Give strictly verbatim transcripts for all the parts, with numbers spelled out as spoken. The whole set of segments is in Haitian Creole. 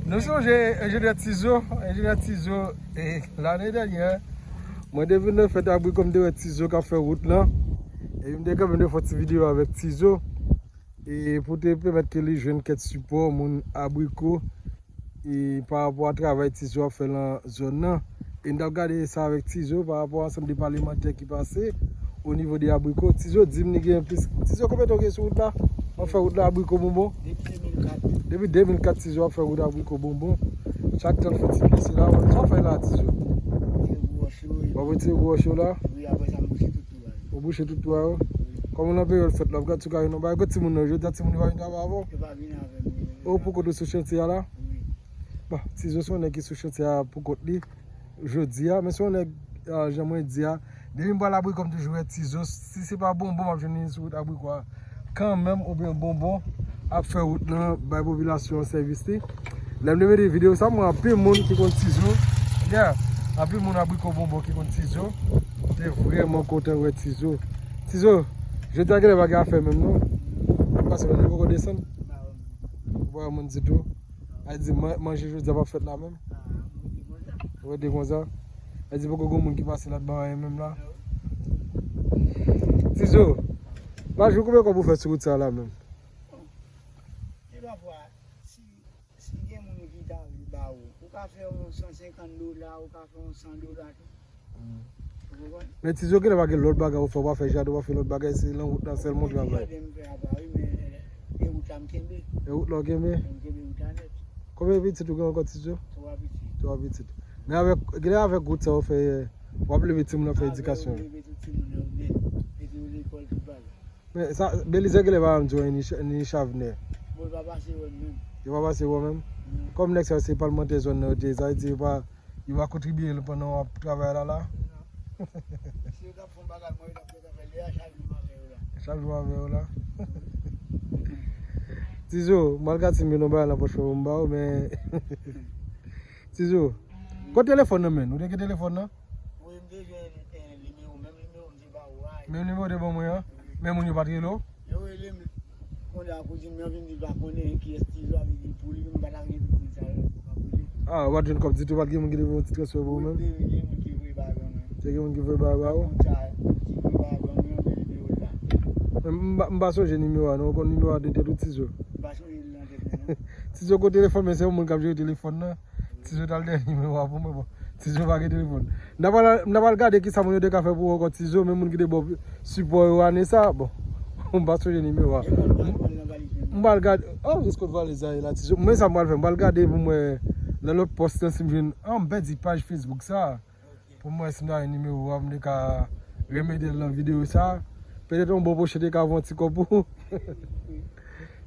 Nou sonje enjenyè Tizo, enjenyè Tizo, e, lane dènyè, mwen te vin nan fèt abriko, m te wè Tizo k ap fè wout lan. E m te kanmenm te fè yon ti videyo avèk Tizo. E pou te pèmèt ke li jwenn kèk sipò moun abriko, e pa rapò a travay Tizo ap fè lan zòn nan. E n t ap gade sa avèk Tizo pa rapò a ansanm de palemantè ki pase o nivo de abriko. Tizo di m li gen plis. Tizo, konbyen tan w gen sou wout la? W ap fè wout la abriko bonbon? Depi de mil kat. Depi de mil kat Tizo ap fè wout abriko bonbon. Chak tan l fè ti plis la, sa w fè la Tizo? Mwen retire gwo wòch yo, wi. W ap retire gwo wòch yo la? Wi, apre sa m bouche tout twou a yo. Ou bouche tout twou a yo? Wi. Kòm w nan peryòd fèt la, w gad si w ka jwenn yon bagay. Kote timoun nan? Jodi a timoun yo pa vin travay avè w? Yo pa vin avè m, wi. Ou poukont ou sou chantye a la? Wi. Bon, Tizo se yon nèg ki sou chantye a poukont li jodi a, men se yon nèg, ah, jan mwen di a, depi m pral abriko m toujou wè Tizo, si se pa bonbon m ap jwenn li sou wout abriko a kanmenm, oubyen bonbon ap fè wout lan, bay popilasyon an sèvis li. Lè m te mete videyo sa, m wè anpil moun ki konn Tizo. Yeah, anpil moun abriko bonbon ki konn Tizo. M te vrèman kontan wè Tizo. Tizo, jodi a genlè pa gen afè menm non. Paske moun yo poko desann. Ou pa wè moun ditou. A di man-, manje jodi a p ap fèt la menm. Ou rete konsa. A di poko gen moun ki pase la t ba w anyen menm la. Tizo, pa jou konbyen kòb ou fè sou wout sa la menm? Bon, gen pafwa, si, si gen moun ki ta vle ba ou, ou ka fè yon san senkant dola, ou ka fè yon san dola tou. Ou konprann? Men Tizo genlè pa gen lòt bagay ou fè, ou pa fè jaden, ou pa fè lòt bagay, se lan wout lan sèlman ou travay. Jaden m fè apa, wi, men e wout la m kenbe. E wout la w kenbe? M kenbe wout la nèt. Konbyen pitit ou gen ankò Tizo? Twa pitit. Twa pitit. Men avèk, genlè avèk wout sa ou fè, w ap leve timoun nan fè edikasyon. Leve tout timoun yo byen, mete yo lekòl, tout bagay. Men sa, Belize genlè pa janm di w anyen ni Ch-, ni Chavnè. Bon, yo pa pase wè m menm. Yo pa pase wè w menm? Non. Kòm nèg sa yo se palmantè zòn nan yo te ye, sa vle di yo pa, yo pa kontribye pandan w ap travay la la? Non. Si yo t ap fè yon bagay, mwen yo t ap fè zafè lè a, chak jou m avè yo la. Chak jou w avè yo la? Tizo, m al gad si m jwenn yon bagay nan pòch mwen pou m ba w, men Tizo, kote telefòn nan menm? Ou te gen telefòn nan? Wi, m te jwenn, eh, nimewo, menm nimewo m te ba ou a. Menm nimewo w te ban mwen an? Wi. Men moun yo pa t rele w? Yo rele m. Kounye a kouzin mwen vin di l pa konnen kiyès Tizo a, vin di pou li, m pa t ap gen tout moun sa yo pou m ap rele. Ah, ou pa t jwenn kòb ditou, pa t gen moun ki te voye yon ti transfè pou ou menm? Wi, te gen moun ki voye bagay mwen. Te gen moun ki voye bagay ba ou? Moun sa ki voye bagay ban mwen, men nimewo l la. Men m pa, m pa sonje nimewo a non, ou konn nimewo a de tèt ou Tizo? M pa sonje l nan tèt mwen non. Tizo gon telefòn, men se yon moun k ap jere telefòn nan. Tizo t al dèyè nimewo a pou mwen, bon. Tizo pa gen telefòn. M ta pral, m ta pral gade kisa moun yo te ka fè pou ou ankò Tizo, men moun ki te ba w sipò yo ane sa, bon. M pa sonje nimewo a. M pral gade, oh, jis kot valiz la ye la, Tizo. Men sa m pral fè, m pral gade pou m wè nan lòt pòs lan si m jwenn, ah, m pèdi paj Facebook sa. Pou m wè si m ta jwenn nimewo a, m te ka remete l nan videyo sa. Petèt yon bon pwochen te ka voye yon ti kòb pou ou.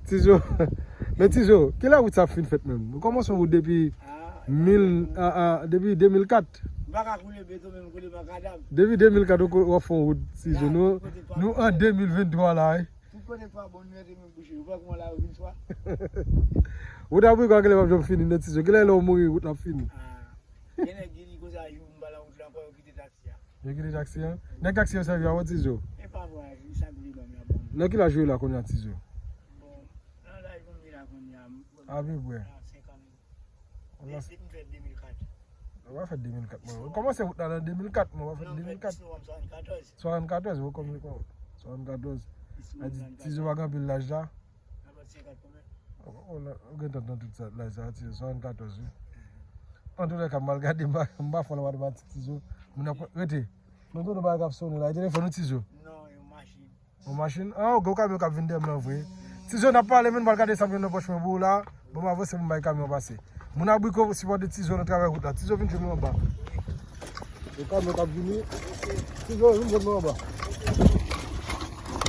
Tizo, men Tizo, kilè wout sa ap fin fèt menm? Ou kòmanse yon wout depi mil, a, a, depi de mil kat. M pa ka koule beton, men m koule makadam. Depi de mil kat ou ko-, w ap fè yon wout, Tizo. Nou, nou an de mil venntwa la, wi. Tout kote twa bon, nou rete menm bouche. Ou wè kòman la yo vin swa? Wout abriko a genlè p ap janm fini non Tizo. Kilè lè w mouri wout la ap fini? Ah. Gen nèg di li konsa, jou m pa nan wout la ankò, yo kite taksi a. Yo kite taksi an? Nèg taksi an sèvi avè w Tizo? E pa vwayaje, li sa li ban m, y ap ban m. Nan ki laj ou ye la kounye a Tizo? Bon, nan laj mwen ye la kounye a, m, apeprè. A senkant. Depi m fèt de mil kat. Ou pa fèt de mil kat, mwen. Ou kòmanse wout la nan de mil kat, mwen. Ou pa fèt de mil kat. Non, m fèt dis novanm swasannkatòz. Swasannkatòz, ou konbyen, swasannkatòz. Dis novanm swasannkatòz. A di Tizo pa gen anpil laj la. Ou gentan nan tout sa, laj sa, Tizo, swasannkatòz, wi. Antoulèka, m al gade, m pa, m pa fò nan matematik, Tizo. Moun ap rete. Nou tande yon bagay k ap sonnen la. E telefòn ou, Tizo? Non, yon machin. Yon machin? Ah, ou gen yon kamyon k ap vin dèyè m nan vre. Tizo, n ap pale, men m al gade sa m gen nan pòch mwen pou ou la. Bon, m avanse pou m bay kamyon pase. Moun abriko sipòte Tizo nan travay wout la. Tizo vin jwenn mwen anba. Yon kamyon k ap vini. Tizo, vin jwenn mwen anba.